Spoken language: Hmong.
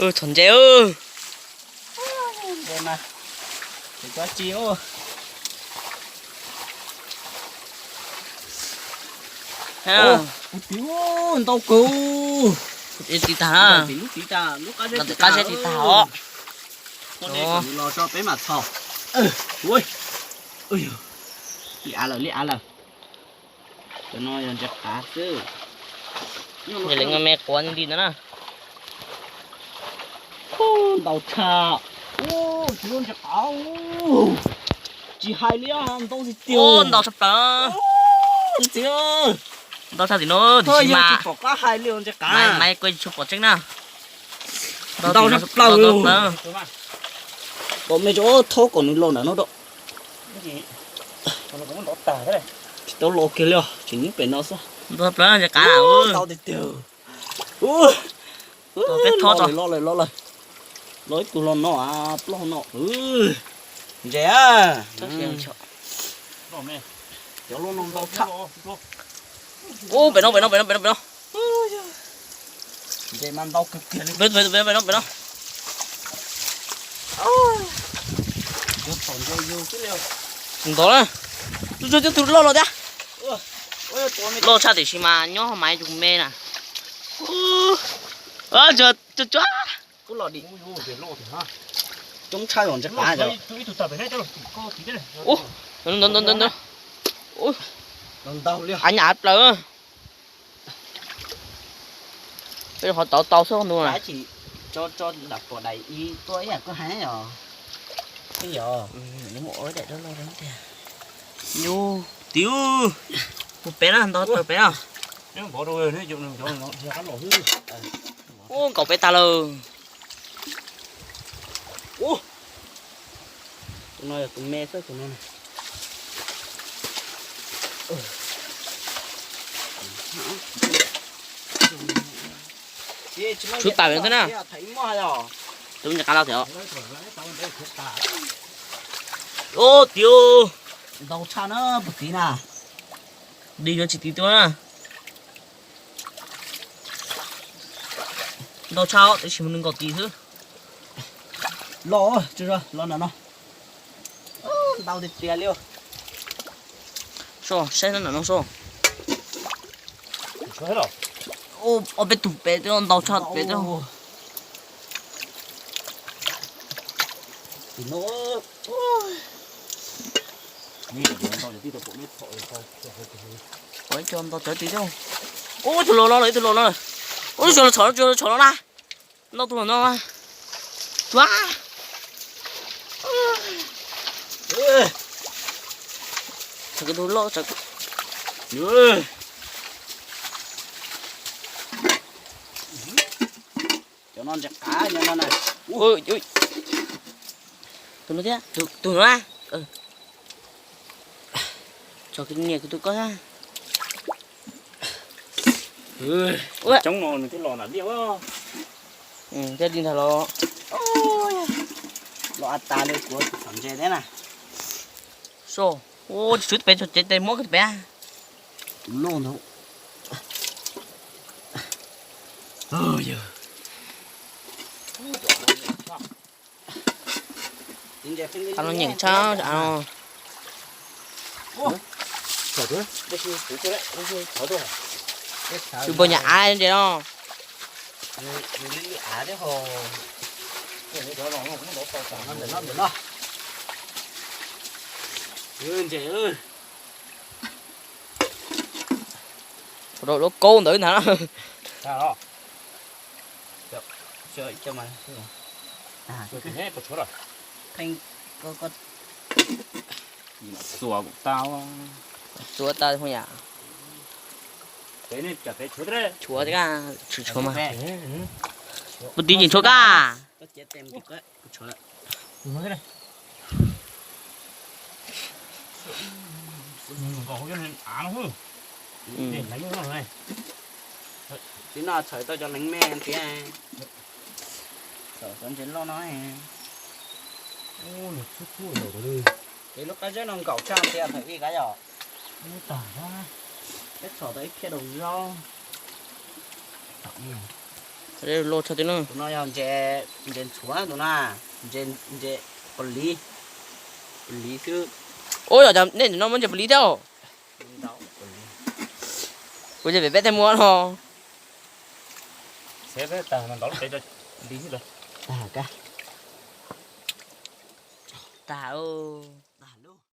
Txhom ntses. Ntau kawg. Tiv tag. Lub qab zeb tiv tag os. Los tso peb mam txhom. Li av lawm, li av lawm. Cov no yog ntses qav xwb. Li me quav li ntawd na. Ntau tshaj. Tsis lub ntses qav. Tsis hais li, ntau tiag tiag. Ntau tshaj plaws. Ntau tshaj tim no, tim tsis mas. Tsis pom qab hais li ntses qav. Maiv kuj tsis pom tseeb na. Ntau tshaj plaws. Kom me tso thob kom nws los ntawm no rau. Tsis tau los kiag li os, tseem nyob pem no xwb. Ntau tshaj plaws ntses qav. Ntau tiag tiag. Peb thob tso. Los lawm, los lawm. Los ib tug los no, plaub no. Ntses. Cov los no ntau tshaj. Ub, pem no, pem no, pem no, pem no, pem no. Ntses mas ntau kawg kiag li. Pem no, pem no. Ntau na. Tus loj no thiab. Loj tshaj tiam sis mas nyob hauv mas tus me na. Tsuag tsuag. Coob tshaj yom ntses qav. Ntau ntau ntau. Av nyam plaws. Peb qhov tau tau xwb ntu na. Tso tso dam pom daim i tua ib yam koj hais yom. Yus tiv mus pem na, nto tawm pem na. Ub, nkaum pem tag lawm. Tus no yog tus me xwb tus no. Tshuav tawm xwb na. Tus ntses qav los thiab. Ub, tiv. Ntau tshaj na, puag tiv na. Tiv yuav tsis tiv tuaj na. Ntau tshaj tiam sis nws nkaum tiv xwb. Los, los ntawm no. Ntau tiag tiag li. Saib ntawm no soj. Ob peb tug pem twb ntau tshaj pem twb. Ua ib co ntau tshaj tid thiab. Ub, ib tug los no lawm, ib tug los no lawm. Ub, tsuas los tshov, tsuas los tshov no na. Ntau tus los no. Tua. Txog tus loj txog. Cov no ntses qav cov no na. Tus no thiab, tus no na. Tso niam kuv tus koj na. Coob no nws twb los nram liaj. Thiaj li ntag los. Los a tas li kuv tus txhom ntses thiab na. So, tsis tshuav pem tso cev tes muab kiag pem. Tus loj ntag. Qhov no nyeem tshaj av no. Tus npawg nyam av ntses no. Rau lub kaub ntawd ntag. Xua tau yam. Tshuav, tshuav mas. Puag tiv tseem tshuav kab. Tiv no txhawm tau cov leev me tiag. Txhawm cov ntses loj no. Ces lub qab zeb no nkaum tshaj tiag thaum ub kab yom. Peb txhom tau ib phiab daus zaub. Loj tshaj twb no. Tus no yog ntses, ntses ntxhuav tus no, ntses, ntses pos liv, pos liv xwb. Ua yog nej no muab ntses pos liv thiab os. Kuv ces pem peb tej muab no. Tag.